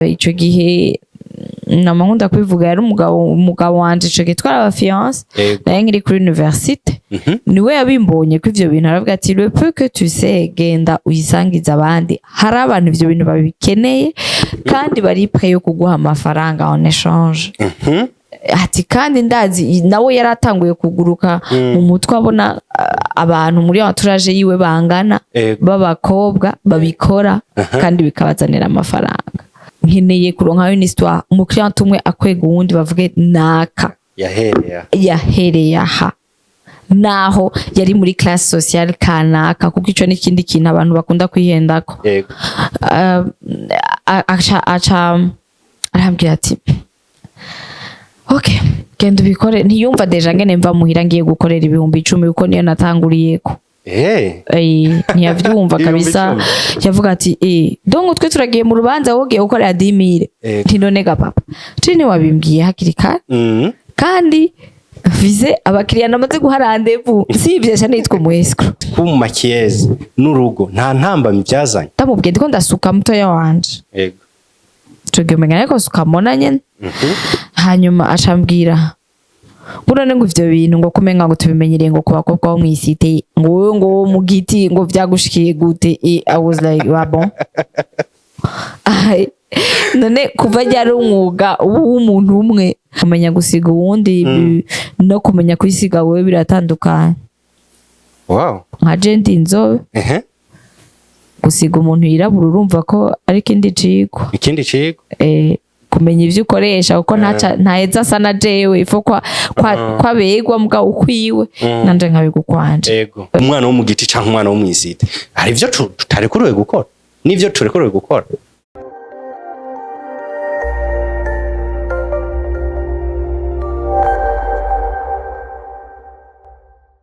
Ico gihe nama nkunda kubivuga, yari umugabo wanje ico gihe, twari aba fiancés. Naye nkiri kuri université. Niwe yabimbonye ko ivyo bintu, aravuga ati: "Le peu que tu sais, genda uyisangize abandi. Hari abantu ivyo bintu babikeneye kandi bari prêt yo kuguha amafaranga en échange." Ati kandi ndazi nawe yaratanguye kuguruka mu mutwe, abona abantu muri entourage yiwe bangana b'abakobwa babikora kandi bikabazanira amafaranga. Nkeneye kuronka une histoire, umukiriya umwe akwega uwundi, bavuge naka yahereye yahereye aha, naho yari muri classe sociale kanaka, kuko ico n'ikindi kintu abantu bakunda kwihendako. Aca arambwira ati: "Ok, genda ubikore." Ntiyumva déjà ngene mva muhira ngiye gukorera 10,000, kuko niyo natanguriyeko. Ntiyavyumva kabisa. 10,000. Yavuga ati: "Donc twe turagiye mu rubanza, wogiye gukorera 10 000?" Nti: "None ga papa, je ntiwabimbwiye hakiri kare?" Kandi mfise abakiriya namaze guha rendez-vous, sivyo ca nitwa umu escroc. Kuba maquilleuse n'urugo nta ntambamyi byazanye? Ndamubwiye ndiko ndasuka mutoya wanje. Ico gihe umenga ariko suka mbona nyene. Hanyuma acambwira ngo none ngo ivyo bintu ngo kumenga ngo tubimenyereye ngo ku bakobwa bo mw'isite, ngo wowe ngo wo mu giti ngo vyagushikiye gute? I was like: "Ah bon? Ai, none kuva ryari umwuga w'umuntu umwe?" Kumenya gusiga uwundi no kumenya kwisiga wewe biratandukanye. Nka je ndi inzobe, gusiga umuntu yirabura urumva ko ari ikindi cigwa. Ikindi cigwa. Kumenya ivyo ukoresha, kuko ntaheza asa na jewe, ifo kwa kwabegwa mbwa ukwiwe, nanje nkabigwa ukwanje. Ego, umwana wo mu giti canke umwana wo mw'isite, hari ivyo tutarekuriwe gukora n'ivyo turekuriwe gukora.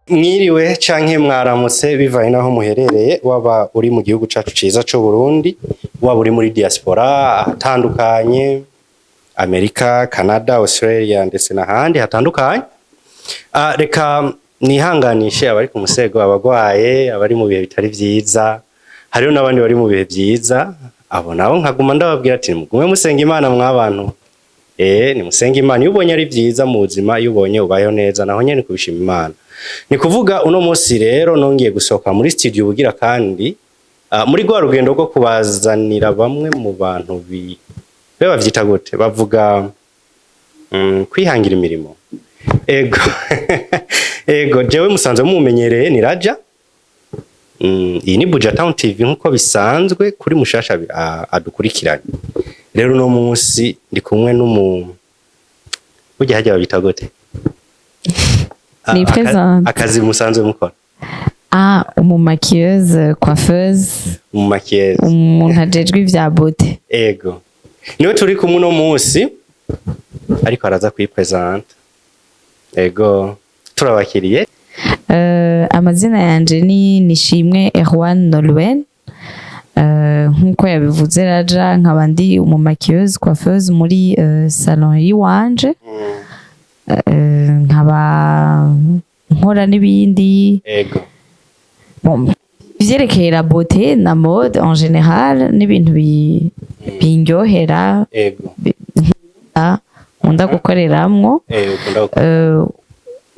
Mwiriwe canke mwaramutse, bivanye naho muherereye, waba uri mu gihugu cacu ciza c'u Burundi, waba uri muri diaspora ahatandukanye, Amerika, Canada, Australia ndetse n'ahandi hatandukanye. Reka nihanganishe abari ku musego, abagwaye, abari mu bihe bitari vyiza. Hariho n'abandi bari mu bihe vyiza, abo nabo nkaguma ndababwira ati: "Mugume musenga Imana mwabantu." Nimusenge Imana. Iyo ubonye ari vyiza mu buzima, iyo ubonye ubayeho neza, naho nyene kubishima Imana. Ni kuvuga uno munsi rero nongeye gusohoka muri studio ubugira kandi, muri rwa rugendo rwo kubazanira bamwe mu bantu be bavyita gute, bavuga kwihangira imirimo. Ego, jewe musanzwe mumenyereye ni Raja. Iyi ni Buja Town TV nkuko bisanzwe kuri mushasha adukurikiranye. Rero uno munsi ndi kumwe n'umu, burya hajya babita gute? Ni présente. Akazi musanzwe mukora. Ah, umu maquilleuse, coiffeuse. Mu maquilleuse. Umuntu ajejwe ivya beauté. Ego, niwe turi kumwe uno munsi, ariko araza kwipresenta. Ego, turabakiriye. Amazina yanje ni Nishimwe Erwan Nolwen. Nkuko yabivuze Raja, nkaba ndi umu maquilleuse, coiffeuse muri salon yiwanje. Nkaba nkora n'ibindi. Bon, ivyerekeye la beauté na mode en général n'ibintu bindyohera, nkunda gukoreramwo. Ukunda gukora.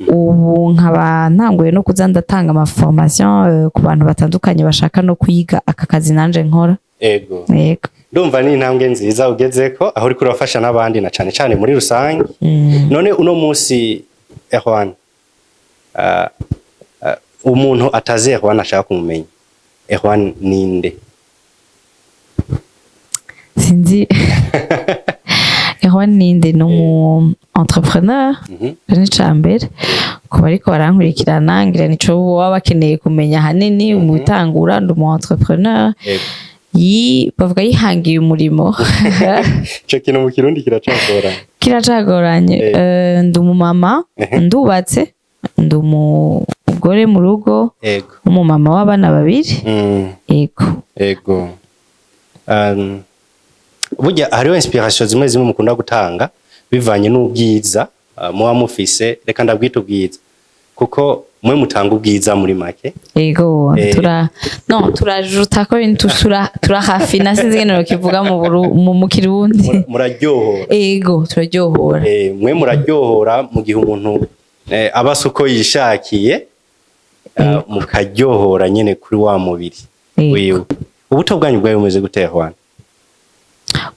Ubu nkaba ntanguye no kuza ndatanga ama formation ku bantu batandukanye bashaka no kwiga aka kazi nanje nkora. Yego. Ndumva ni intambwe nziza ugezeko, aho uriko urafasha n'abandi na cane cane muri rusange. None uno munsi Erwan, umuntu atazi Erwan ashaka kumumenya, Erwan ninde? Sinzi Erwan ninde. Ni umu entrepreneur. Ni icambere ku bariko barankurikirana, ngira nico baba bakeneye kumenya ahanini mu bitangura. Ndi umu entrepreneur. Bavuga yihangiye umurimo. Ico kintu mu Kirundi kiracagoranye. Kiracagoranye. Ndi umumama, ndubatse, ndi umugore mu rugo, umumama w'abana babiri. Yego. Ego. Burya hariho inspiration zimwe zimwe mukunda gutanga bivanye n'ubwiza muba mufise, reka ndabwita ubwiza kuko Mwe mutanga ubwiza muri make. Ego. Tura no turajuta ko ibintu turahafina, sinzi ingene nokivuga mu Kirundi. Muraryohora. Ego, turaryohora. Mwe muraryohora mu gihe umuntu aba asa uko yishakiye, mukaryohora nyene kuri wa mubiri wiwe. Ubuto bwanyu bwari bumeze gute, Juan?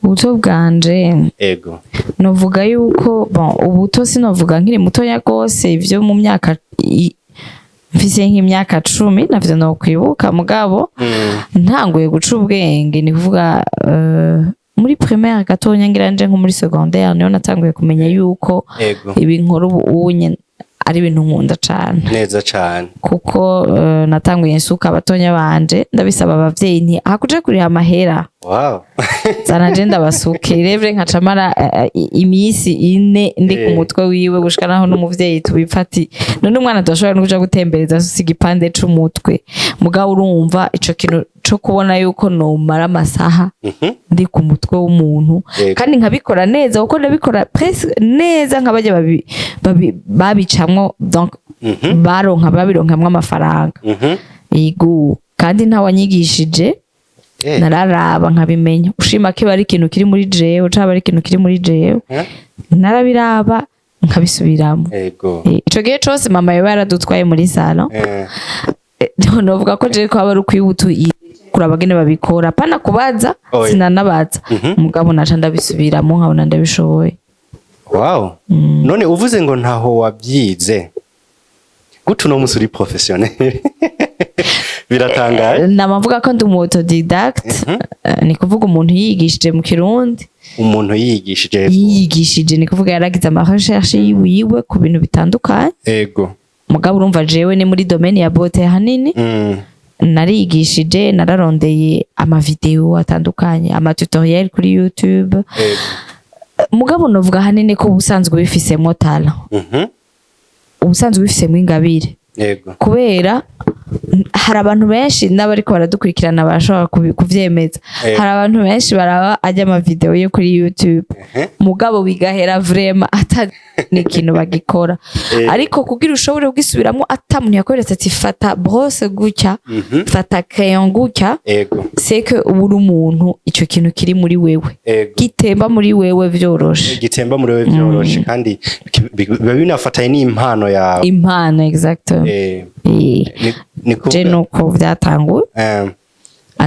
Ubuto bwanje, novuga yuko, bon, ubuto sinovuga nkiri mutoya rwose, ivyo mu myaka mfise nk'imyaka 10 navyo nokwibuka, mugabo ntanguye guca ubwenge, ni kuvuga muri primaire gatonya, ngira nje nko muri secondaire, niho natanguye kumenya yuko ibi nkora ubu unye ari ibintu nkunda cane. Neza cane. Kuko natanguye nsuka abatonya banje, ndabisaba abavyeyi nti hakuja kuriha amahera, zana je ndabasuke revre, nkaca mara imisi 4 ndi ku mutwe wiwe, gushika naho n'umuvyeyi tubipfa ati none umwana tudashobora no kuja gutembereza asusa igipande c'umutwe. Mugabo urumva ico kintu co kubona yuko nomara amasaha ndi ku mutwe w'umuntu kandi nkabikora neza, kuko ndabikora presque neza nka barya babicamwo, donc baronka, babironkamwo amafaranga. Yego, kandi ntawanyigishije. Nararaba nkabimenya. Ushima ko iba ari ikintu kiri muri jewe, caba ari ikintu kiri muri jewe. Narabiraba nkabisubiramo. Ico gihe cose mama yoba yaradutwaye muri salon, novuga ko jewe ko aba ari ukwihuta kuraba ngene babikora, pana kubaza. Oya. Sinanabaza. Mugabo naca ndabisubiramo nkabona ndabishoboye. Wow. None uvuze ngo ntaho wabyize, gute uno musi uri professionnel? Biratangaje. Namavuga ko ndi umu autodidacte. Ni kuvuga umuntu yiyigishije mu Kirundi. Umuntu yiyigishije. Yiyigishije, ni kuvuga yaragize ama recherche yiwiwe ku bintu bitandukanye. Mugabo urumva jewe ni muri domaine ya beauté hanini. Narigishije, nararondeye ama vidéo atandukanye, ama tutoriel kuri YouTube. Mugabo novuga hanini ko ubusanzwe bifisemwo talent, ubusanzwe bifisemwo ingabire, kubera hari abantu benshi n'abariko baradukurikirana barashobora kuvyemeza. Hari abantu benshi baraba ajya ama vidéo yo kuri YouTube, mugabo bigahera vraiment ata n'ikintu bagikora. Ariko kugira ushobore kugisubiramwo ata muntu yakweretse ati fata brosse gutya, fata crayon gutya, c'est que uba uri umuntu ico kintu kiri muri wewe, gitemba muri wewe vyoroshe. Gitemba muri wewe vyoroshe, kandi biba binafatanye n'impano yawe. Impano, exactement. Ni Je kuvuga nuko vyatanguye.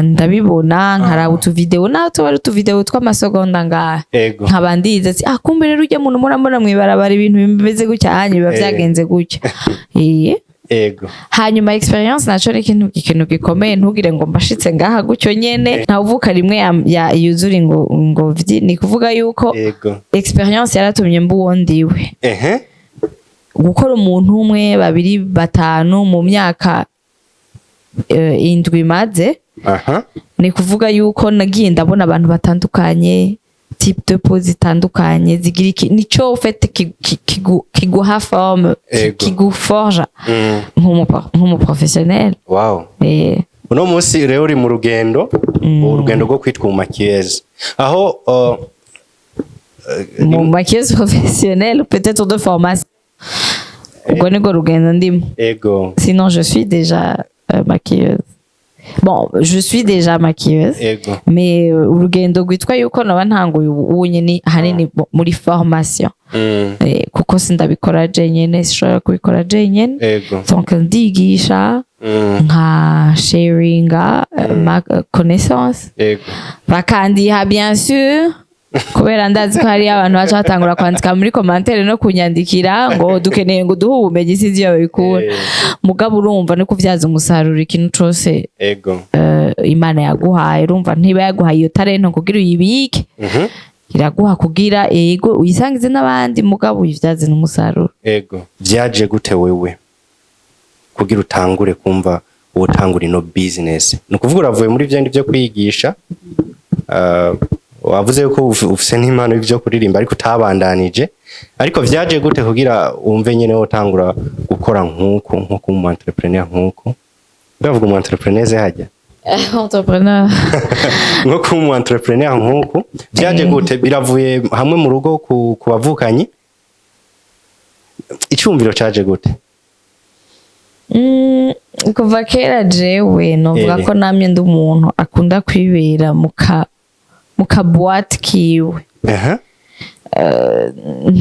Ndabibona, nkaraba utuvideo, naho tuba ari utuvideo tw'amasegonda ngahe, nkaba ndize ati ah, kumbe rero ujya muntu murambona mw'ibarabara ibintu bimeze gutya, hanyuma biba vyagenze gutya. Hanyuma expérience naco ni ikintu gikomeye. Ntugire ngo mbashitse ngaha gutyo nyene. Ntawuvuka rimwe ya yuzura ngo vyi, ni kuvuga yuko expérience yaratumye mba uwo ndiwe. Gukora umuntu umwe, babiri, batanu mu myaka 7 maze, ni kuvuga yuko nagiye ndabona abantu batandukanye, type de peau zitandukanye, zigira iki, nico ufite kiguha forme, kiguforja nk'umu professionnel. Uno munsi rero uri mu rugendo, urugendo rwo kwitwa umumaquilleuse, aho mu maquilleuse professionnelle, peut-être de formation, ubwo nibwo rugendo ndimo. Sinon je suis déjà maquilleuse. Bon, je suis déjà maquilleuse, mais urugendo rwitwa yuko naba ntanguye ubu nyene ahanini muri formation. Kuko sindabikora jenyene, sinshobora kubikora jenyene. Donc ndigisha, nka sharinga ma connaissance, bakandiha bien sûr, kubera ndazi ko hariyo abantu baca batangura kwandika muri commentaire no kunyandikira ngo dukeneye ngo duhe ubumenyi, sinzi iyo babikura. Mugabo urumva no kuvyaza umusaruro ikintu cose Imana yaguhaye. Urumva ntiba yaguhaye iyo talento kugira uyibike, iraguha kugira ego uyisangize n'abandi, mugabo uyivyaze n'umusaruro. Ego. Vyaje gute wewe kugira utangure kumva wotangura ino business? Ni ukuvuga uravuye muri vyandi vyo kwigisha, wavuze yuko ufise n'impano y'ivyo kuririmba ariko utabandanije, ariko vyaje gute kugira wumve nyene wotangura gukora nk'uku, nko kuba umu entrepreneur nk'uku? Bavuga umu entrepreneur hajya? Entrepreneur. Nko kuba umu entrepreneur nk'uku vyaje gute? Biravuye hamwe mu rugo, ku bavukanyi? Icumviro caje gute? Kuva kera jewe novuga ko namye ndi umuntu akunda kwibera mu ka boîte kiwe.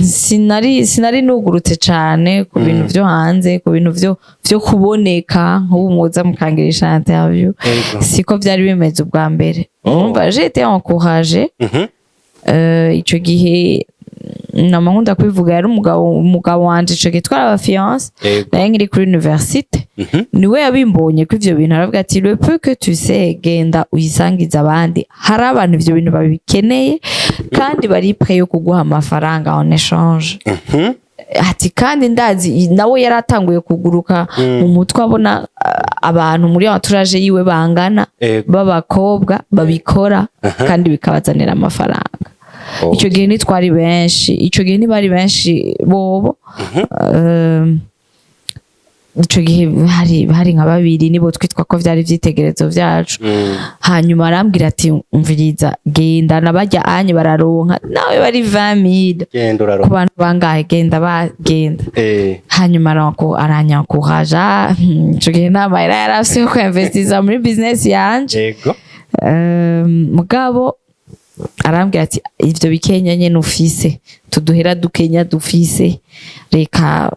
Sinari nugurutse cane ku bintu vyo hanze, ku bintu vyo kuboneka nk'ubu muza mukangirisha interview. Siko vyari bimeze ubwa mbere. Urumva, j'ai été encouragée. Ico gihe nama nkunda kubivuga, yari umugabo wanje ico gihe twari aba fiancés, nari nkiri kuri université. Niwe yabimbonye ko ivyo bintu, aravuga ati: "Le peu que tu sais, genda uyisangize abandi, hari abantu ivyo bintu babikeneye kandi bari prêt yo kuguha amafaranga en échange." Ati kandi ndazi nawe yaratanguye kuguruka mu mutwe, abona abantu muri entourage yiwe bangana b'abakobwa babikora kandi bikabazanira amafaranga. Icyo gihe ntitwari benshi, icyo gihe ntibari benshi bobo. Ico gihe hari nka babiri, nibo twitwa ko vyari ivyitegerezo vyacu. Hanyuma arambwira ati: "Umviriza, genda nabajya anye bararonka nawe bari 20,000 Genda ku uraronka. bantu bangahe, genda bagenda." Hanyuma aranyankuraja. Ico gihe nta mahera yari afise yo kuinvestisa muri business yanje. Mugabo arambwira ati: "Ivyo bikenya nyene ufise, tuduhera dukenya dufise, reka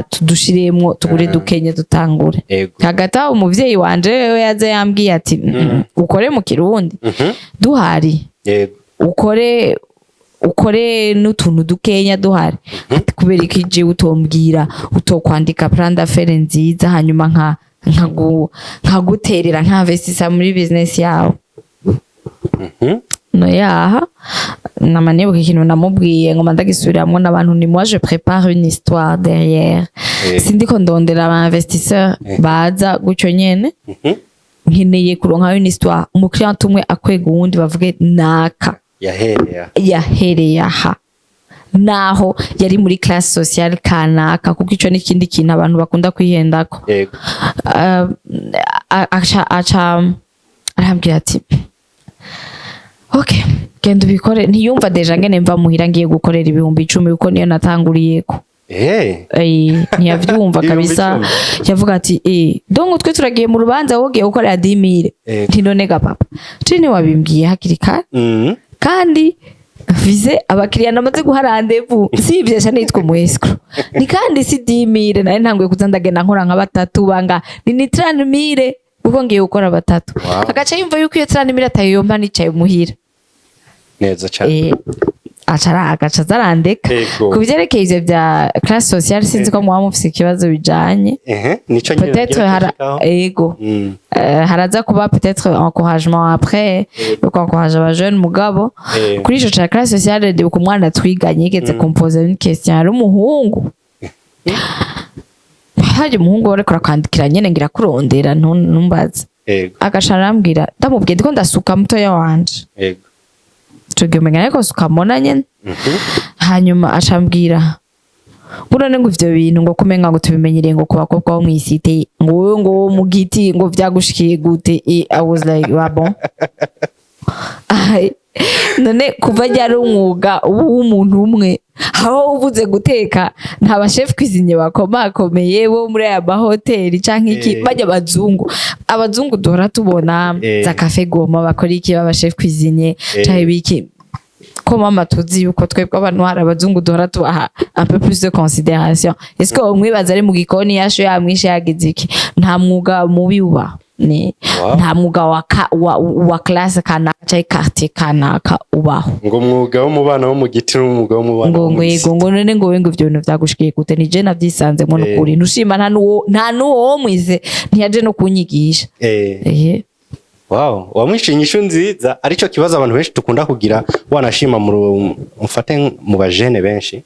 tudushiremwo tugure dukenya dutangure." Hagati aho umuvyeyi wanje wewe yaze yambwiye ati: "Ukore mu Kirundi duhari, ukore n'utuntu dukenya duhari." Ati: "Kubera iki jewe utombwira, utokwandika plan d'affaires nziza, hanyuma nkaguterera nkainvestisa muri business yawe?" No yaha nama nibuka ikintu namubwiye, ngoma ndagisubiramwo n'abantu, ni moi je prépare une histoire derrière. Sindiko ndondera aba investisseur baza gutyo nyene. Nkeneye kuronka une histoire, umukiriya umwe akwega uwundi, bavuge naka Yahereye aha. Yahereye aha, naho yari muri classe sociale kanaka, kuko ico ni ikindi kintu abantu bakunda kwihendako. Aca arambwira ati: "Ok, genda ubikore." Ntiyumva déjà ngene mva muhira ngiye gukorera 10,000, kuko niyo natanguriyeko. Ntiyavyumva Ibihumbi kabisa. icumi. Yavuga ati: "Donc twe turagiye mu rubanza, wowe ugiye gukorera 10,000?" Nti: "None ga papa, je ntiwabimbwiye hakiri kare?" Kandi mfise abakiriya namaze guha rendez-vous, sivyo sha nitwa umu escroc ni kandi si 10,000 nari ntanguye kuza ndagenda nkora nka batatu banga ni 30,000, kuko ngiye gukora batatu. Agaca yumva yuko iyo 30,000 atayompa nicaye muhira. Neza cyane. Aca agaca azarandeka. Ku vyerekeye ivyo vya classe sociale, sinzi ko muba mufise ikibazo bijanye. Ehe, nico nyine Peut-être nagira hara gushikaho. Ego. Haraza kuba peut-être encouragement après yo encourager aba jeune, mugabo kuri ico ca classe sociale, ndibuka umwana twiganye yigeze kumpoza une question, ari umuhungu. Hari umuhungu wariko arakwandikira nyene, ngira kurondera, ntumbaze. Agaca arambwira, ndamubwiye ndiko ndasuka mutoya wanje. Ico gihe umenga ariko suka mbona nyene. Hanyuma acambwira ngo none ngo ivyo bintu ngo kumenga ngo tubimenyereye ngo ku bakobwa bo mw'isite, ngo wowe ngo wo mu giti ngo vyagushikiye gute? I was like: "Ah bon? Ai, none kuva ryari umwuga ubu w'umuntu umwe, aho uvuze guteka nta ba chef cuisinier bakomakomeye bo muri aya mahoteli canke iki?" Bajya abazungu duhora tubona za café goma bakora iki, baba chef cuisinier canke biki, ko mama tuzi yuko twebwe abantu hari abazungu duhora tubaha un peu plus de considération. Est-ce que umwibaza ari mu gikoni yasho yamwishe yagize iki? Nta mwuga mubi uba ni nta mwuga wa classe kanaka canke quartier kanaka ubaho. Ngo umwuga wo mu bana wo mu giti n'umwuga wo mu bana Ngo wo ngo mu yego isi. Ngo none ngo we ngo ivyo bintu vyagushikiye gute? Ni je navyisanzemwo nukuri ntushima, nta nuwo wo mwize ntiyaje no kunyigisha. Wow, wamwishe inyishu nziza, arico kibazo abantu benshi dukunda kugira, wanashima mu mufate mu bajene benshi.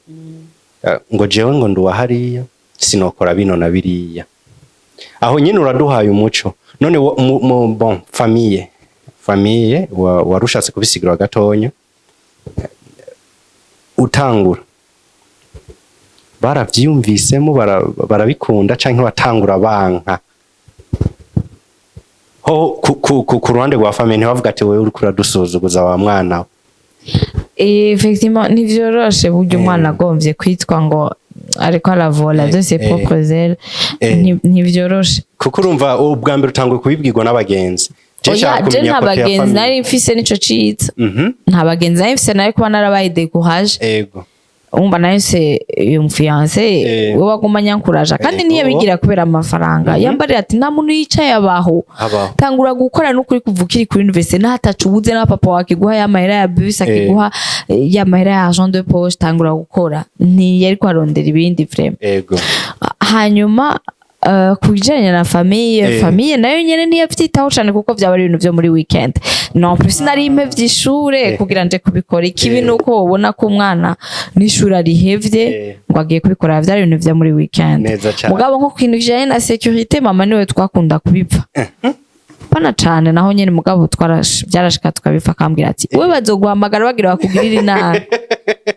Ngo jewe ngo nduwa hariya sinokora bino na biriya. Aho nyine uraduhaye umuco. None bon, famille warushatse kubisigura gatonya, utangura baravyiyumvisemo, barabikunda canke watangura banka? Ho ku ruhande rwa famille ntibavuga ati: "Wewe uriko uradusuzuguza wa mwana we"? Effectivement ntivyoroshe burya umwana agomvye kwitwa ngo Ariko aravola de ses propres ailes. Ntivyoroshe. Kuko urumva ubwa mbere utanguye kubibwirwa n'abagenzi. Je Oya, nshaka je kumenya nta côté ya bagenzi famille. nari mfise, nico ciza. Nta bagenzi nari mfise, nari kuba narabaye découragée. Umva, nari mfise uyu fiancé, we waguma nyankuraja, kandi ntiyabigira kubera amafaranga. Yambarira ati: "Nta muntu yicaye abaho." Abaho. "Tangura gukora n'ukuri kuva ukiri kuri université, n'ahatacu ubuze, na papa wawe akiguha ya mahera ya bus, akiguha ya mahera ya argent de poche, tangura gukora." Ntiyari arondera ibindi vraiment. Hanyuma ku bijanye na famille, famille nayo nyene ntiyavyitaho cane, kuko vyaba ari ibintu vyo muri weekend. Non plus nari impevye ishure kugira nje kubikora. Ikibi nuko wobona ko umwana n'ishure arihevye ngo agiye kubikora. Vyari ibintu vyo muri weekend. Neza cane. Mugabo nko ku kintu kijanye na sécurité, mama niwe twakunda kubipfa pana cane naho nyene. Mugabo vyarashika tukabipfa, akambwira ati: "We bazoguhamagara bagira bakugirire nabi,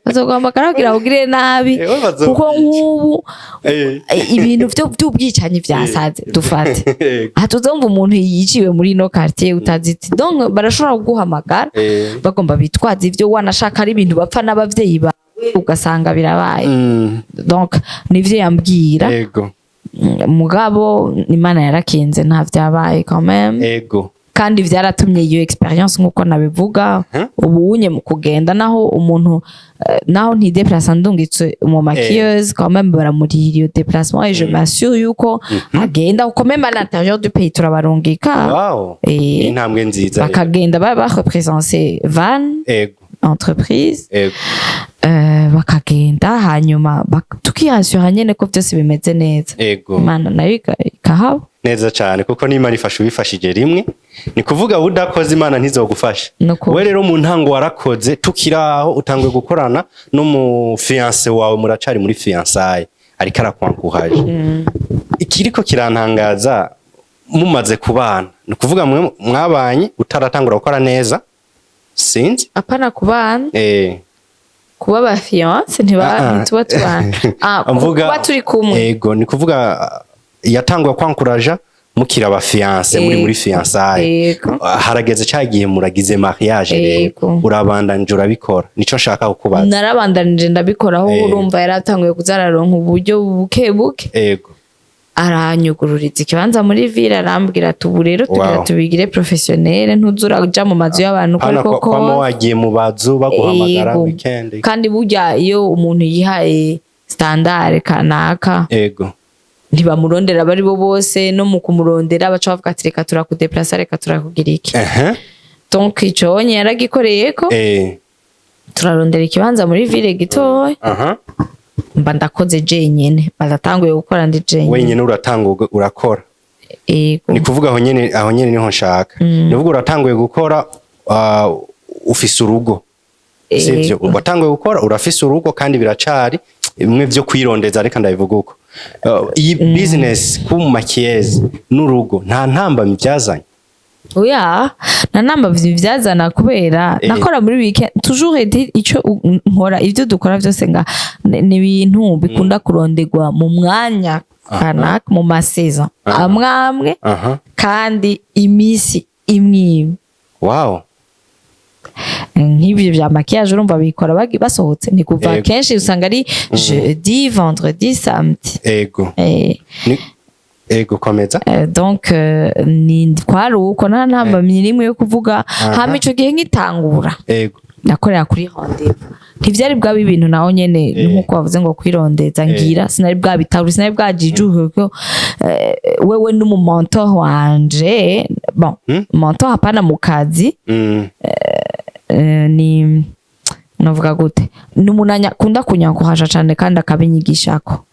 bazoguhamagara bagira bakugirire nabi." We bazokwica. Kuko nk'ubu ibintu vy'ubwicanyi vyasaze, dufate aha, tuzumva umuntu yiciwe muri ino quartier utazi iti. Donc barashobora kuguhamagara bagomba bitwaza ivyo, wanashaka ari ibintu bapfa n'abavyeyi bawe, ugasanga birabaye. Donc nivyo yambwira. Mugabo Imana yarakinze, nta vyabaye quand même. Kandi vyaratumye iyo expérience, nkuko nabivuga, ubu unye mu kugenda, naho umuntu naho ntideplace, ndungitse mu maquilleuse, quand même baramurihira iyo déplacement et je m'assure yuko agenda, kuko même à l'intérieur du pays turabarungika. Intambwe nziza rero. Bakagenda baba bareprésente van entreprise. Bakagenda, hanyuma tukiyasura nyene ko vyose bimeze neza. Imana nayo ikahaba. Neza cyane, kuko n'Imana ifasha ubifashije rimwe. Ni kuvuga udakoze, Imana ntizogufasha. Nuko. We rero mu ntango warakoze, tukiri aho utanguye gukorana no mu fiancé wawe, muracari muri fiançailles, ariko arakwankuhaje. Ikiriko kirantangaza, mumaze kubana, ni ukuvuga mwe mwabanye utaratangura gukora neza, sinzi. Apana kubana. Kuba ba fiancé ntiba ntituba tubana. Mvuga kuba turi kumwe. Ego, ni kuvuga yatanguye kwankuraja mukiri aba fiancé, muri fiançailles. Harageze cya gihe muragize mariage rero, urabandanije urabikora? Nico nshaka kukubaza. Narabandanije ndabikoraho. Urumva yaratanguye kuza araronka uburyo buke buke, aranyugururiza ikibanza muri ville, arambwira ati: "Ubu rero tugira tubigire professionnel, ntuzuraja mu mazu y'abantu uko Hano ariko kwama kose." wagiye mu bazu baguhamagara weekend. Kandi burya iyo umuntu yihaye standard kanaka, ntibamurondera bari bo bose. No mu kumurondera baca bavuga ati: "Reka turakudeplasa, reka turakugira iki." Donc ico onye yaragikoreyeko. Turarondera ikibanza muri ville gitoya, mba ndakoze jenyene, badatanguye gukora ndi jenyene. Wenyine uratanga urakora. Ego. Ni kuvuga aho nyene niho nshaka. Ni kuvuga uratanguye gukora, ufise urugo, sivyo? Ego. Watanguye gukora urafise urugo, kandi biracari bimwe vyo kwirondeza, reka ndabivuga uko. Iyi business ku maquilleuse n'urugo, nta ntambamyi byazanye? Oya, nta namba vyazana, kubera nakora muri weekend. Toujours été ico nkora, ivyo dukora vyose nga ni ibintu bikunda kuronderwa mu mwanya kanaka, mu ma saison amwe amwe, kandi imisi imwe imwe. Nk'ibyo vya maquillage, urumva bikora basohotse, ni kuva kenshi usanga ari jeudi, vendredi, samedi. Ego, komeza. Donc ni kwari uko, nta ntambamyi n'imwe yo kuvuga. Hama ico gihe nkitangura, nakorera kuri rendez-vous. Ntivyari bwaba ibintu naho nyene, nkuko bavuze ngo kwirondeza, ngira sinari bwabitahura, sinari bwajijuke ko wewe n'umu mentor wanje, bon, mentor hapana mu kazi, ni novuga gute, ni umuntu akunda kunyankuhaja cane kandi akabinyigishako.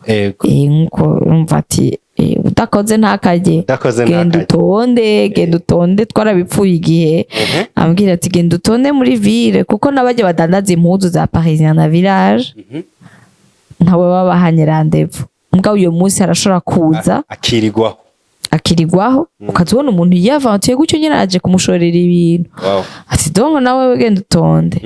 Nkuko urumva ati: "Udakoze ntakarye." Udakoze "Genda ntakarye. utonde, genda utonde." Twarabipfuye igihe ambwira ati: "Genda utonde muri ville," kuko n'abajya badandaza impuzu za Parisien na village, ntawe baba bahanye rendez-vous, mbwa uyo munsi arashobora kuza Akirigwaho. Akirigwaho, ukaza ubona umuntu yiyavantuye gutyo nyine aje kumushorera ibintu. Ati: "Donc nawe genda utonde."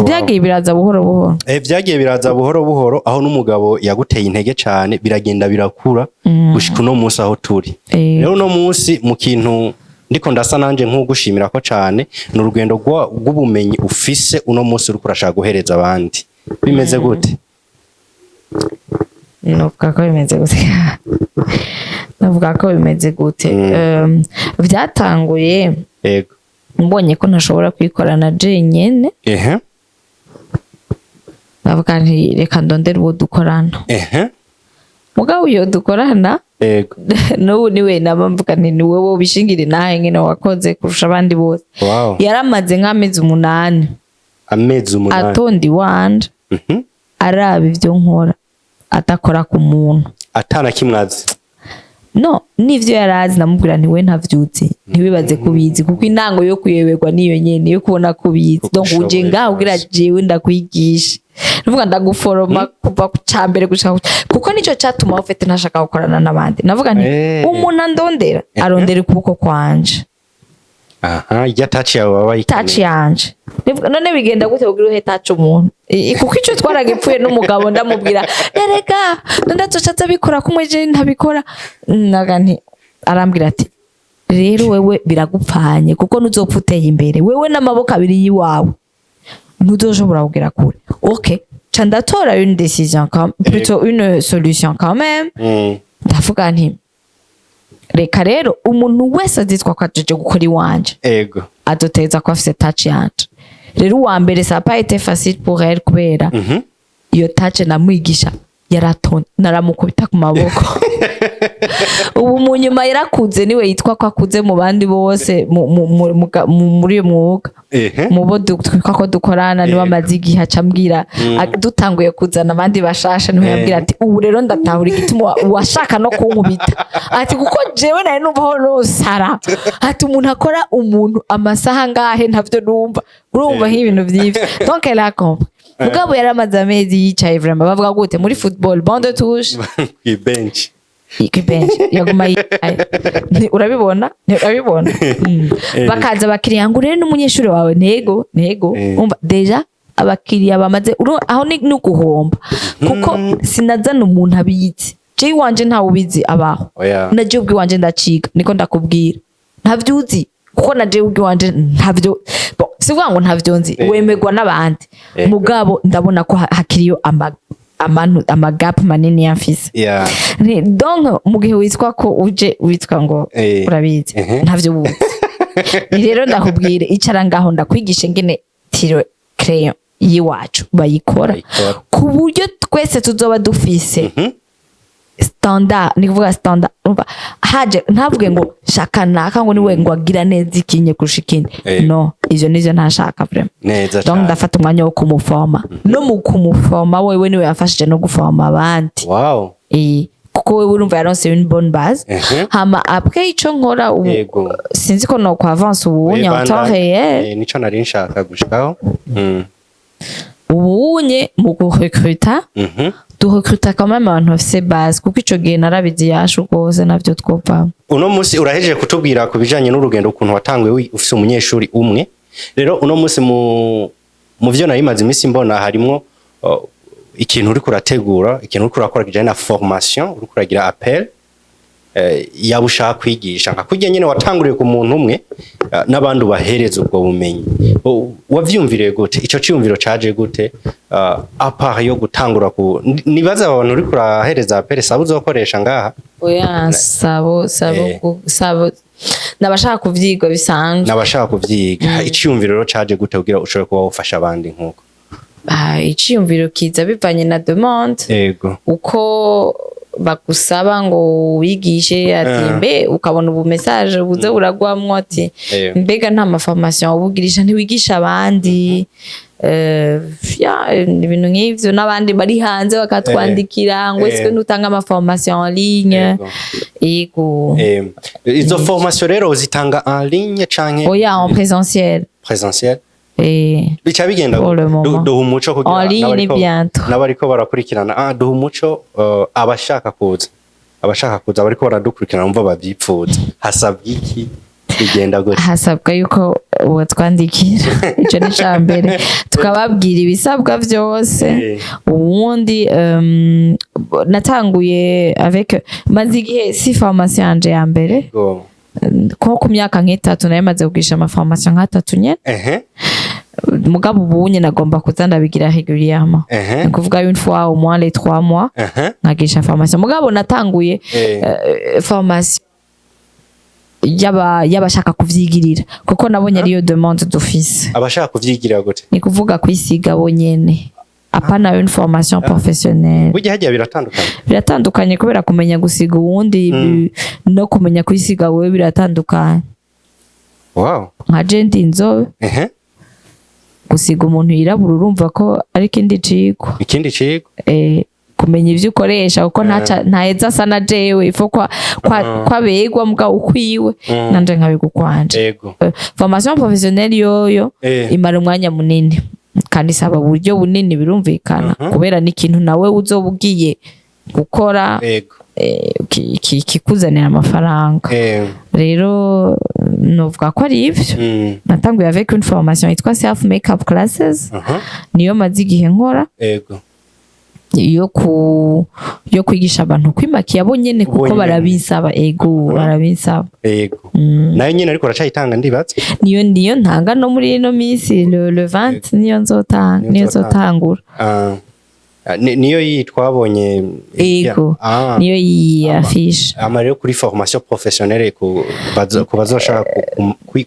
Byagiye biraza buhoro buhoro. Vyagiye biraza buhoro buhoro, aho n'umugabo yaguteye intege cane, biragenda birakura gushika uno munsi aho turi. Rero uno munsi mu kintu ndiko ndasa nanje nk'ugushimira ko cane, ni urugendo rw'ubumenyi ufise uno munsi uriko urashaka guhereza abandi. Bimeze gute? Novuga ko bimeze gute? Novuga ko bimeze gute? Vyatanguye mbonye ko ntashobora kwikorana jenyene. Ndavuga nti reka ndondere uwo dukorana. Mugabo iyo dukorana, n'ubu niwe naba mvuga nti ni wowe ubishingire nawe nyine wakoze kurusha abandi bose. Yaramaze nk'amezi 8 Amezi 8. atonda iwanje, araba ivyo nkora, adakora ku muntu. Atana kimwe azi. No n'ivyo yarazi namubwira nti we ntavyuzi, ntiwibaze ko ubizi, kuko intango yo kuyoberwa niyo nyene yo kubona ko ubizi. Kuko Donc uje ushoboye ngaho kugira byose. jewe ndakwigisha, nuvuga ndaguforoma kuva ku cambere gushika kuko nico catuma ufite ntashaka gukorana n'abandi. Navuga nti umuntu andondera arondera ukuboko kwanje. Aha, irya touch yawe baba bayikeneye. Touch yanje. None bigenda gute kugira uhe touch umuntu? Kuko ico twaragipfuye n'umugabo, ndamubwira erega none azoca aza abikora kumwe je ntabikora. Naga nti, arambwira ati rero wewe biragupfanye, kuko ntuzopfa uteye imbere wewe n'amaboko abiri y'iwawe, ntuzoshobora kugera kure. Ok, ca ndatora une décision plutôt une solution quand même. Ndavuga nti reka rero umuntu wese azitwa ko ajeje gukora iwanje aduteza ko afise touch yanje. Rero uwa mbere, ça a pas été facile pour elle, kubera iyo touch namwigisha yaratonda, naramukubita ku maboko. Ubu mu nyuma yarakuze, niwe yitwa ko akuze mu bandi bose muri uyu mwuga. Mu bo twitwa ko dukorana, niwe amaze igihe aca ambwira, dutanguye kuzana abandi bashasha, niwe yambwira ati ubu rero ndatahura igituma washaka no kunkubita, ati kuko jewe nari numvaho nosara, ati umuntu akora umuntu amasaha ngahe ntavyo numva. Urumva nk'ibintu vy'ivyo. Donc elle a compris. Mugabo yaramaze amezi yicaye vraiment, bavuga gute muri football, banc de touche. Kw'ibench. Kw'ibench yaguma yicaye. Urabibona? Urabibona? Bakaza abakiriya ngo rero n'umunyeshuri wawe, ntego ntego. Umva déjà abakiriya bamaze aho ni uguhomba, kuko sinazana umuntu abizi. Jewe iwanje ntawe ubizi abaho. Oya. Na jewe ubwiwanje ndaciga, niko ndakubwira ntavyuzi, kuko na jewe ubwiwanje ntavyo. Bon, si kuvuga ngo ntavyo nzi, wemerwa n'abandi. Mugabo ndabona ko hakiriyo amagap manini yamfise. Donc mu gihe witwa ko uje witwa ngo urabizi, ntavyo wuzi. Ni rero ndakubwire, icara ngaho ndakwigisha ingene tiro crayon y'iwacu bayikora, Bayikora. ku buryo twese tuzoba dufise standard. Ni kuvuga standard, urumva haje ntavuge ngo shaka naka ngo niwe ngo agira neza ikinye kurusha ikindi. No, ivyo nivyo ntashaka vraiment. Neza Donc cane. ndafata umwanya wo kumuforma, no mu kumuforma wewe niwe yamfashije no guforma abandi. Kuko wewe urumva yaronse une bonne base. Hama après ico nkora ubu, sinzi ko no avance ubu en temps réel. Nico nari nshaka gushikaho. Ubunye mu gurecruta, durecruta quand même abantu bafise base, kuko ico gihe narabizi yashu rwose navyo twopfa. Uno munsi urahejeje kutubwira ku bijanye n'urugendo, ukuntu watanguye ufise umunyeshuri umwe. Rero uno munsi mu vyo nari maze iminsi mbona harimwo ikintu uriko urategura, ikintu uriko urakora kijanye na formation, uriko uragira appel yaba ushaka kwigisha nka kurya nyene watanguriye ku muntu umwe, n'abandi ubahereza ubwo bumenyi. Wavyumviriye gute? Ico ciyumviro caje gute, à part yo gutangura ku nibaza abantu uriko urahereza appel saba uzokoresha ngaha? Oya, sabo sabo. Sabo n'abashaka kuvyiga bisanzwe. N'abashaka kuvyiga. Iciyumviro rero caje gute kugira ushobore kuba wofasha abandi nkuko? Ah, iciyumviro kiza bivanye na demande, uko bagusaba ngo wigishe, ati mbe ukabona ubu message buze buragwamwo ati mbega nta maformation ubugirisha, ntiwigisha abandi? Ya, ibintu nk'ivyo, n'abandi bari hanze bakatwandikira ngo est-ce que ntutanga amaformation en ligne? Yego. Izo formation rero uzitanga en ligne canke? Oya, en présentiel. Présentiel. Bica bigenda Pour le moment. Duha umuco kugira En ligne ni bientôt. n'abariko barakurikirana, duha umuco, abashaka kuza, abariko baradukurikirana bumva bavyipfuza, hasabwa iki? Bigenda gute? Hasabwa yuko batwandikira, ico ni ca mbere, tukababwira ibisabwa vyose. Ubundi natanguye avec, maze igihe si formation yanje ya mbere, ko ku myaka nk'itatu nayo maze kugisha amaformation nk'atatu nyene. Mugabo ubunye nagomba kuza ndabigira régulièrement, ni kuvuga une fois au moins les 3 mois nkagisha formation. Mugabo natanguye formation y'abashaka kuvyigirira, kuko nabonye ariyo demande d'office. Abashaka kuvyigira gute? Ni kuvuga kwisiga bonyene, apana une formation professionnelle. Burya hagiye biratandukanye. Biratandukanye, kubera kumenya gusiga uwundi no kumenya kwisiga wewe biratandukanye. Nka je ndi inzobe, gusiga umuntu yirabura urumva ko ari ikindi cigwa. Ikindi cigwa. Kumenya ivyo ukoresha, kuko ntaca ntaheza asa na jewe, ifo kwa kwabegwa mugabo ukwiwe, nanje nkabigwa ukwanje. Formation professionnelle yoyo imara umwanya munini kandi isaba uburyo bunini, birumvikana, kubera n'ikintu nawe uzoba ugiye gukora kikuzanira amafaranga. Rero novuga ko ari ivyo. Natanguye avec une formation yitwa self makeup classes, niyo maze igihe nkora, yo kwigisha abantu kwimakiya bo nyene, kuko Bonyene. barabinsaba, ego, barabinsaba. Ego, nayo nyine ariko uracayitanga, ndibaza. Niyo ntanga no muri ino minsi, le 20 niyo nzotanga. Niyo Niyo nzotanga. nzotangura. Ah, niyo iyi twabonye? Ego. Niyo iyi affiche. Ama rero kuri formation professionnelle ku bazoshaka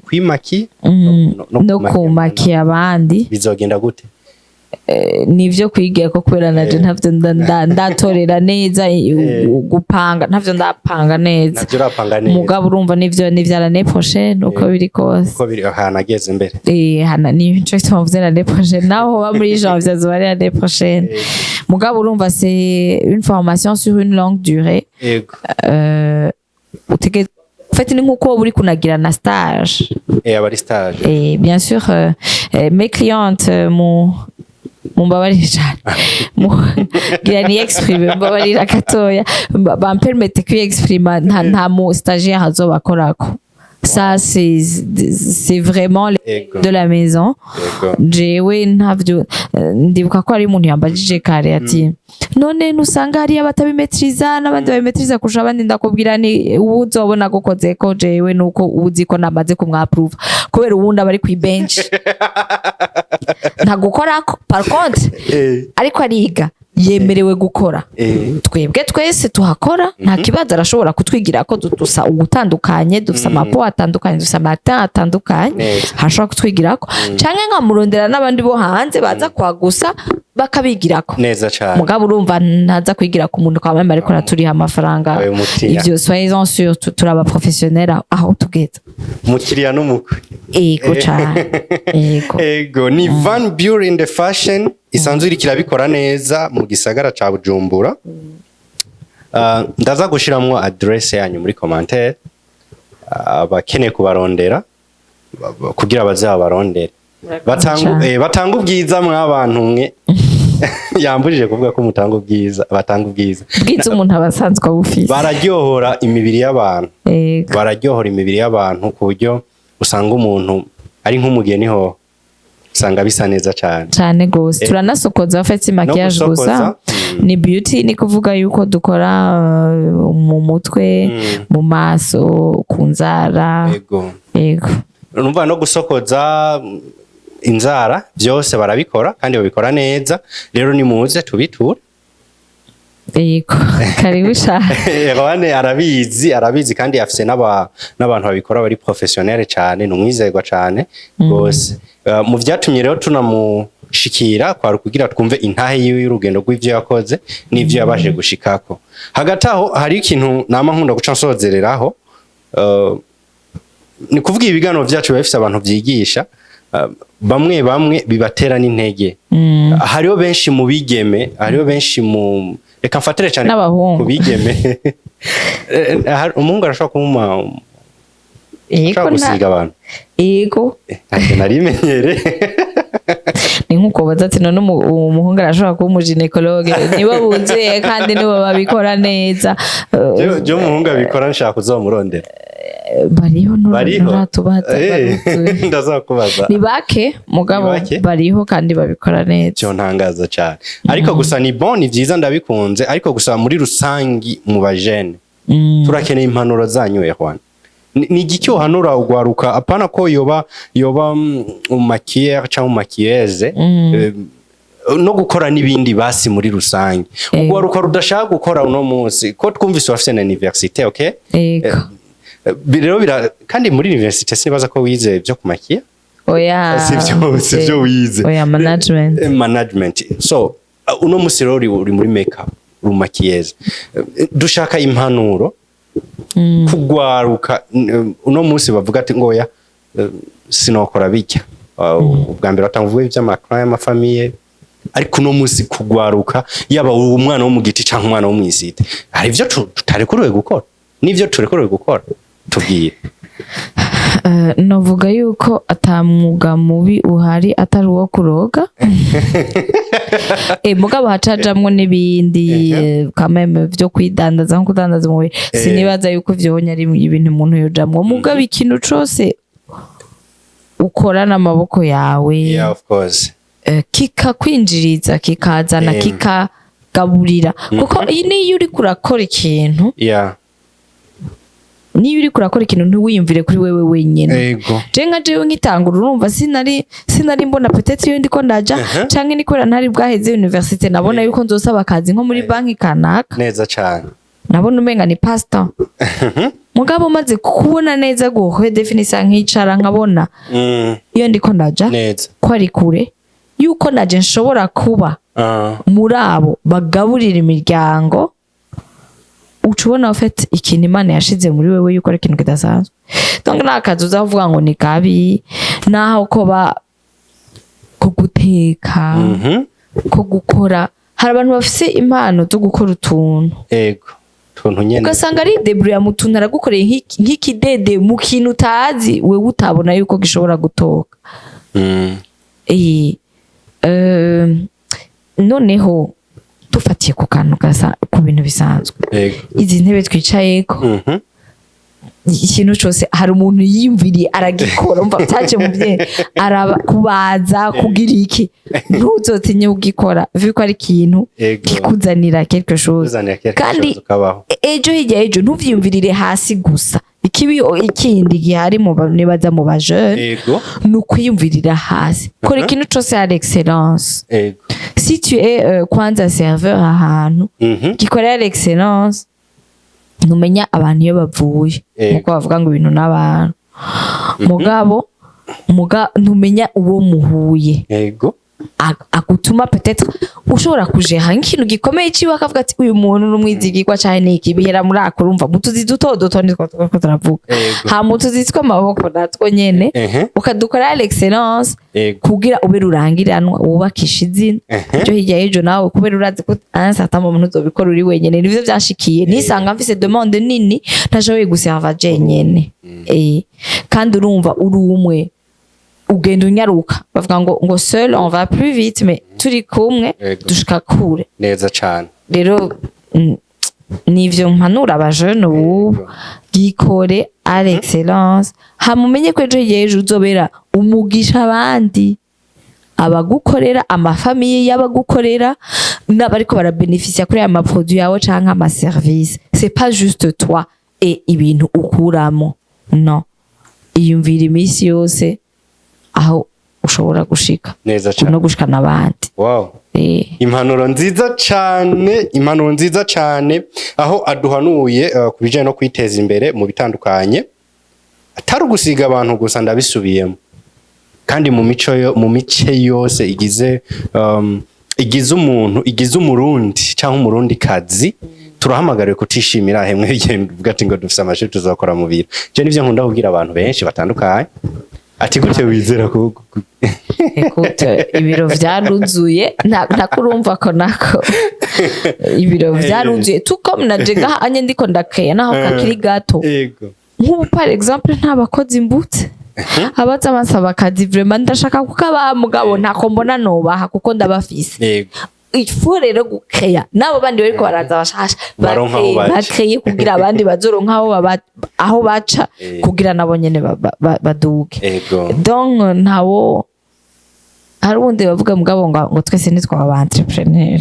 kwimaki No kumakiya abandi. Bizogenda gute? Nivyo kwigira ko, kubera naje ntavyo ndatorera neza, gupanga ntavyo ndapanga neza. Navyo urapanga neza. Mugabo urumva nivyo l'année prochaine, uko biri kose. Uko biri ahantu ageze imbere. Hana ni nico gituma mvuze l'année prochaine, naho hoba muri janvier azoba ari l'année prochaine. Mugabo urumva c'est une formation sur une longue durée. En fait ni nkuko woba uri kunagira na stage. Aba ari stage. Et bien sûr, mes clientes, mu mumbabarire cyane, gira ni exprime, mbabarira gatoya, bampermete kwiexprima, nta mu stagiaire azobakorako. Ça, c'est vraiment de la maison. Jewe ntavyo, ndibuka ko hari umuntu yambajije kare ati: "None nusanga hariyo abatabimetriza n'abandi babimetriza kurusha abandi?" Ndakubwira ni ubu uzobona gukoze ko jewe nuko uzi ko namaze kumwapruva, kubera uwundi aba ari kwi bench ntagukorako. Par contre, ariko ariga, yemerewe gukora. Twebwe twese tuhakora nta kibazo, arashobora kutwigira ko dusa ugutandukanye, dufise ama peaux atandukanye, dufise ama teints atandukanye. Hashobora kutwigirako canke nkamurondera n'abandi bo hanze baza kwagusa bakabigirako. Neza cane. Mugabo urumva ntaza kwigira ku muntu kwa mama, ariko araturiha amafaranga. Ayo mukiriya. Ivyo soyez-en sûrs, turaba professionnel aho tugeze. Umukiriya n'umukwe. Ego cane, ego. Ego, ni Van Buren the Fashion isanzwe iriko irabikora neza mu gisagara ca Bujumbura. Ndaza gushiramwo adresse yanyu muri commentaire, abakeneye kubarondera kugira baze babarondere. Batanga Cane. Batanga ubwiza mw'abantu mwe. Yambujije kuvuga ko mutanga ubwiza, batanga ubwiza. Bwiza umuntu aba asanzwe abufise. Bararyohora imibiri y'abantu. Ego. Bararyohora imibiri y'abantu ku buryo usanga umuntu ari nk'umugeni ho, usanga bisa neza cyane. Cane gose. Turanasokoza, en fait si maquillage gusokoza. gusa, ni beauty, ni kuvuga yuko dukora mu mutwe, mu maso, ku nzara. Ego. Urumva no gusokoza, inzara, byose barabikora kandi babikora neza. Rero nimuze tubiture. Ego, karibu cane. Erwane arabizi, arabizi kandi afise n'abantu babikora bari professionnel cyane, ni umwizerwa cyane rwose. Mu vyatumye rero tunamushikira kwari kugira twumve intahe yiwe y'urugendo rw'ivyo yakoze n'ivyo yabashije gushikako. Hagati aho hari ikintu nama nkunda guca nsozereraho, ni kuvuga ibiganiro vyacu biba bifise abantu vyigisha, bamwe bamwe bibatera n'intege. Hariho benshi mu bigeme, hariho benshi mu, reka mfatire cyane N'abahungu. ku bigeme. Umuhungu arashobora kumuma Ego. ashobora gusiga abantu? Ego. Ntacyo narimenyere. Ni nk'uko baza ati: "None umuhungu arashobora kuba umu gynécologue?" Nibo buzuye kandi nibo babikora neza. Je umuhungu abikora nshaka kuzomurondera. Bariho. Bariho. Nturatubaza. Baruzuye. Ndazakubaza. Ni bake mugabo. Ni bake? Bariho kandi babikora neza. Cyo ntangaza cyane, ariko gusa ni bon, ni byiza, ndabikunze. Ariko gusa muri rusangi mu bajene turakeneye impanuro zanyu. Erwan, Ni igiki uhanura ugwaruka, apana ko yoba umaquilleur cyangwa umaquilleuse, no gukora n'ibindi basi muri rusange, ugwaruka rudashaka gukora uno munsi, ko twumvise bafise na université, okay? Ego. Rero kandi muri université sinibaza ko wize byo kumakiya. Oya. Sivyo wize? Oya, management. Management. So uno musi rero uri muri makeup, uri maquilleuse. Dushaka impanuro kugwaruka uno musi bavuga ati ngoya, sinokora bijya. Ubwa mbere batanguye ivy'amakara y'amafamille, ariko uno musi kugwaruka, yaba umwana wo mu giti canke umwana wo mw'isite, hari ivyo tutarekuriwe gukora n'ivyo turekuriwe gukora. Tubwire. Novuga yuko ata mwuga mubi uhari atari uwo kuroga. Mugabo hacajamwo n'ibindi, kameme vyo kwidandaza, nko kudandaza umubiri. Sinibaza yuko vyonye ari ibintu umuntu yojamwo, mugabo ikintu cose ukora n'amaboko yawe, Yeah, of course. Kikakwinjiriza, kikazana, kikagaburira, kuko niyo uriko urakora ikintu, niyo uriko urakora ikintu, ntiwiyumvire kuri wewe wenyine. Je nka jewe nkitangura, urumva, sinari mbona peut-être iyo ndiko ndaja, canke ni kubera ntari bwaheze université, nabona yuko nzosaba akazi nko muri banki kanaka. Neza cane. Nabona umenga ni passe-temps, mugabo maze kubona neza, guredefinisa, nkicara nkabona iyo ndiko ndaja, ko ari kure, yuko naje nshobora kuba muri abo bagaburira imiryango, uca ubona ufite ikintu Imana yashize muri wewe, yuko ari ikintu kidasanzwe. Donc nta kazi uzavuga ngo ni kabi, naho koba ko guteka, ko gukora. Hari abantu bafise impano zo gukora utuntu, Ego, tuntu nyene. Ugasanga ari débrouillard mu tuntu, aragukoreye nk'ikidede mu kintu utazi wewe, utabona yuko gishobora gutoka. Noneho dufatiye ku kantu gasa, ku bintu bisanzwe, izi ntebe twicayeko, ikintu cose hari umuntu yiyumviriye aragikora. Umva, byaje mu bye araba kubaza kugira iki, ntuzotinye kugikora vu ko ari ikintu kikuzanira quelque chose. Kuzanira quelque Kandi chose, ukabaho. Ejo hirya ejo, ntuvyiyumvirire hasi gusa. Ikibi ikindi gihari mu nibaza mu ba jeune ni ukwiyumvirira hasi. Kora ikintu cose à l'excellence. Si tu es kwanza serveur ahantu, gikorera l'excellence. Ntumenya abantu iyo bavuye, nkuko bavuga ngo ibintu n'abantu, mugabo ntumenya uwo muhuye agutuma peut-être ushobora kujeha nk'ikintu gikomeye ciwe, akavuga ati uyu muntu n'umwizigirwa canke niki. Bihera muri ako, urumva, mu tuzi duto duto nitwo turiko turavuga. Ha mu tuzi tw'amaboko natwo nyene, ukadukora l'excellence, kugira ube rurangiranwa, wubakisha izina ejo hirya y'ejo nawe, kubera urazi ko un certain moment uzobikora uri wenyene. Nivyo vyashikiye, nisanga mfise demande nini ntashoboye guserva jenyene. Kandi urumva, uri umwe ugenda unyaruka. Bavuga ngo seul on va plus vite, mais turi kumwe dushika kure. Neza cane. Rero nivyo mpanura abajene ubu: gikore à l'excellence, hama umenye ko ejo hirya y'ejo uzobera umugisha abandi, abagukorera, amafamille y'abagukorera n'abariko barabenefisia kuri aya maproduit yawe canke amaservice. C'est pas juste toi et ibintu ukuramo, no iyumvira iminsi yose aho ushobora gushika Neza cane. no gushikana abandi. Impanuro nziza cane, impanuro nziza cane, aho aduhanuye ku bijanye no kwiteza imbere mu bitandukanye, atari ugusiga abantu gusa. Ndabisubiyemo kandi, mu mico yo mu mice yose igize umuntu, igize Umurundi cyangwa Umurundi kazi, turahamagariwe kutishimira hemwe bigenda uvuga ati ngo dufise amashuri, tuzakora mu biro. Je nivyo nkunda kubwira abantu benshi batandukanye, ati gute wizera Écoute, ibiro vyaruzuye, ntakurumva ko nako ibiro vyaruzuye, tout comme naje ngaha anye ndiko ndakeya naho kakiri gato. Nk'ubu par exemple nta bakozi mbutse abaza basaba akazi, vraiment ndashaka kukabaha, mugabo ntako mbona nobaha kuko ndabafise. Ifu rero gukeya n'abo bandi bariko baraza bashasha, Baronka aho baca. Bakeye kugira abandi bazoronka aho baca, kugira nabo nyene baduge. Donc ntawo, hari ubundi bavuga mugabo ngo twese ntitwaba ba entrepreneur.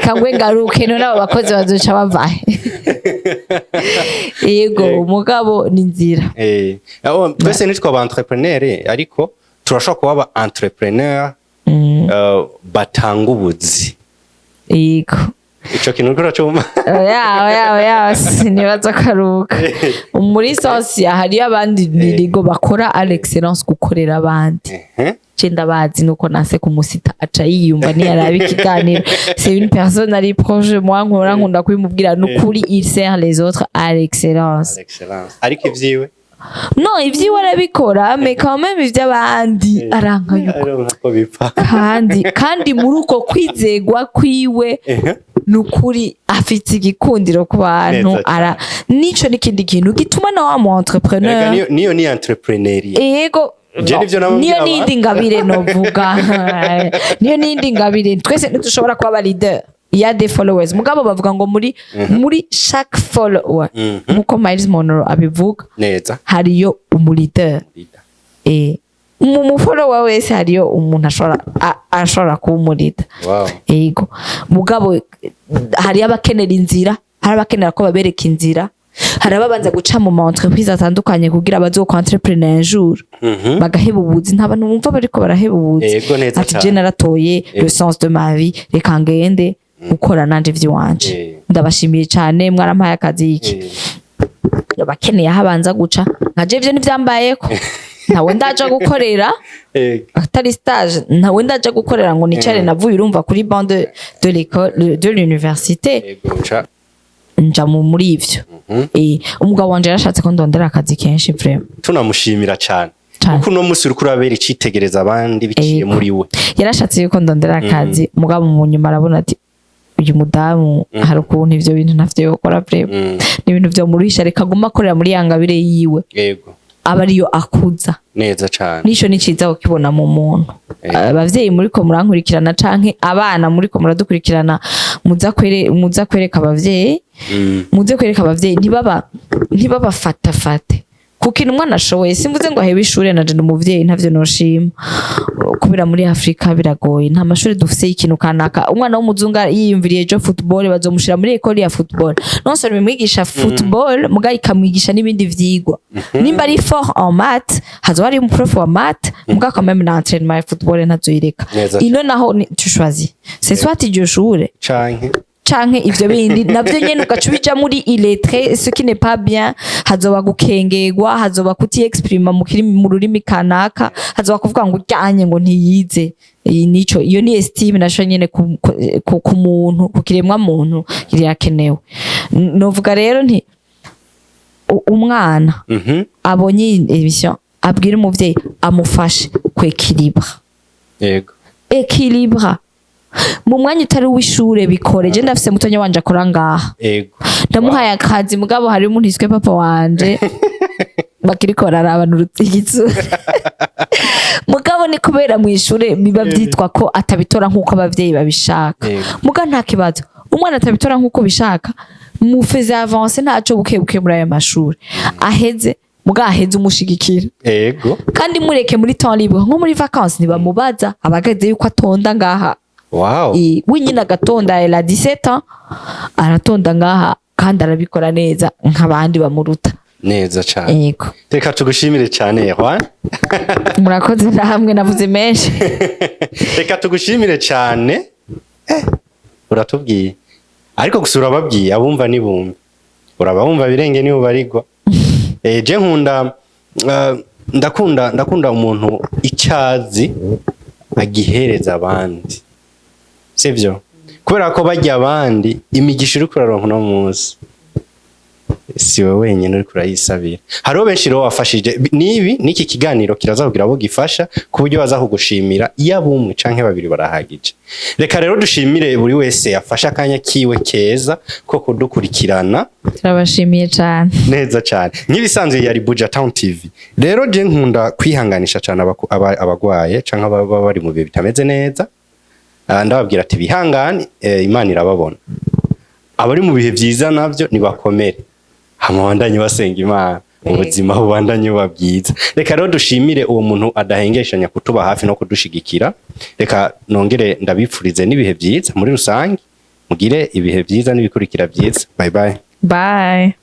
Reka ngwe ngaruke. None abo bakozi bazoca bavahe? Yego, mugabo ni inzira. Twese nitwe aba entrepreneur, ariko turashobora kuba aba entrepreneur batanga ubuzi. Ico kintu uriko uracumva? Oya, oya, oya, sinibaza ko aruka muri sosi. Hariyo abandi birigo bakora à l'excellence, gukorera abandi. Je ndabazi, nuko nase kumusita aca yiyumva ntiyaraba ikiganiro. C'est une personne ari proche moi, nkora nkunda kubimubwira. Nukuri, il sert les autres à l'excellence. À l'excellence, ariko ivyiwe? Non, ivyiwe arabikora, mais quand même ivy'abandi aranka yuko aronka ko bipfa. Kandi muri uko kwizegwa kwiwe, nukuri afite igikundiro ku bantu. Neza cyane. Ara nico n'ikindi kintu gituma na wa mu Erega entrepreneur. niyo ni entrepreneuriat. Yego. Je nivyo namubwira Niyo n'indi ngabire novuga, niyo n'indi ngabire. Twese ntidushobora kuba aba leader. Il y a des followers, mugabo bavuga ngo muri chaque follower, nkuko Myles Munroe abivuga, hariyo umu leader. Leader. Mu follower wese hariyo umuntu ashobora kuba umu leader. Yego, mugabo hariyo abakenera inzira, hari abakenera ko babereka inzira, hari ababanza guca mu ma entreprise atandukanye kugira bazokwa entrepreneur un jour, bagaheba ubuzi. Nta bantu bumva bariko baraheba ubuzi. Yego, neza Ati cyane. je naratoye le sens de ma vie, reka ngende gukora nanje ivy'iwanje. Ndabashimiye cyane, mwarampaye akazi iki. Abakeneye aho abanza guca. Nka je ivyo ntivyambayeko, ntawe ndaja gukorera atari stage, ntawe ndaja gukorera ngo nicare. Navuye, urumva, kuri banc de l'école, de l'université, Yego, uca nja muri ivyo. Umugabo wanje yarashatse ko ndondera akazi kenshi, vraiment. Tunamushimira cyane, Cane. kuko uno munsi uriko urabera icitegereza abandi biciye muri we. Yarashatse yuko ndondera akazi, mugabo mu nyuma arabona ati uyu mudamu hari ukuntu ivyo bintu ntavyo yokora, vraiment. Ni ibintu vyomuruhisha, reka aguma akorera muri ya ngabire yiwe, aba ariyo akuza. Neza cyane. Nico ni ciza kukibona mu muntu. Abavyeyi muriko murankurikirana canke abana muriko muradukurikirana, muza kwereka abavyeyi, muze kwereka abavyeyi ntibabafatafate ku kintu umwana ashoboye. Simvuze ngo ahebe ishure, naje ndi umuvyeyi, ntavyo noshima, kubera muri Afrika biragoye, nta mashuri dufise y'ikintu kanaka. Umwana w'umuzungu yiyumviriye ejo football, bazomushira muri école ya football. Non seulement imwigisha football, muga ikamwigisha n'ibindi vyigwa. Nimba ari fort en math, hazoba hari umuprof wa math, muga quand même na entraînement ya football ntazoyireka. Neza. Ino naho tu choisis, c'est soit iryo shure Canke canke ivyo bindi navyo nyene ugaca ubija muri illettré, ce qui n'est pas bien. Hazoba gukengerwa, hazoba kutiexprima mu rurimi kanaka, hazoba kuvuga ngo uryanye ngo ntiyize. Iyi nico, iyo ni estime naco nyene ku muntu, ku kiremwa muntu irakenewe. Novuga rero nti umwana abonye iyi émission abwira umuvyeyi amufashe kwéquilibra. Équilibre mu mwanya utari uw'ishure, bikore. Je ndafise mutonya wanje akora ngaha. Ndamuhaye akazi, mugabo hari umuntu yiswe papa wanje bakiriko bararabana urutigizo, mugabo ni kubera mu ishure biba vyitwa ko atabitora nk'uko abavyeyi babishaka. Muga nta kibazo, umwana atabitora nk'uko bishaka, mufeze avancer ntaco, buke buke muri ayo mashuri aheze, muga aheze umushigikira. Kandi mureke muri temps libre, nko muri vacances, ntibamubaza, abageze yuko atonda ngaha. We nyine agatonda, elle a 17 ans, aratonda ngaha kandi arabikora neza nk'abandi bamuruta. Neza cyane. Yego. Reka tugushimire cyane, Juan. Murakoze namwe, navuze menshi. Reka tugushimire cyane. Uratubwiye, ariko gusa urababwiye, abumva nibumve, urababumva birenge nibo barigwa. Je nkunda, ndakunda umuntu icyazi agihereza abandi, sivyo? Kubera ko bajya abandi imigisha uri kuraronka uno munsi, si wowe wenyine uriko urayisabira, hariho benshi rero wafashije. Nibi n'iki kiganiro kiraza kugira abo gifasha, ku buryo baza kugushimira. Iyo abumwe canke babiri barahagije. Reka rero dushimire buri wese yafashe akanya kiwe keza ko kudukurikirana. Turabashimiye cyane. Neza cyane. Nk'ibisanzwe yari Buja Town TV. Rero je nkunda kwihanganisha cyane abagwaye canke ababa bari mu bihe bitameze neza. Ndababwira ati bihangane, Imana irababona. Abari mu bihe vyiza navyo nibakomere, hama bandanye basenga Imana, ubuzima bubandanye buba bwiza. Reka rero dushimire uwo muntu adahengeshanya kutuba hafi no kudushigikira. Reka nongere ndabipfurize n'ibihe vyiza muri rusange. Mugire ibihe vyiza n'ibikurikira vyiza. Bye bye. Bye.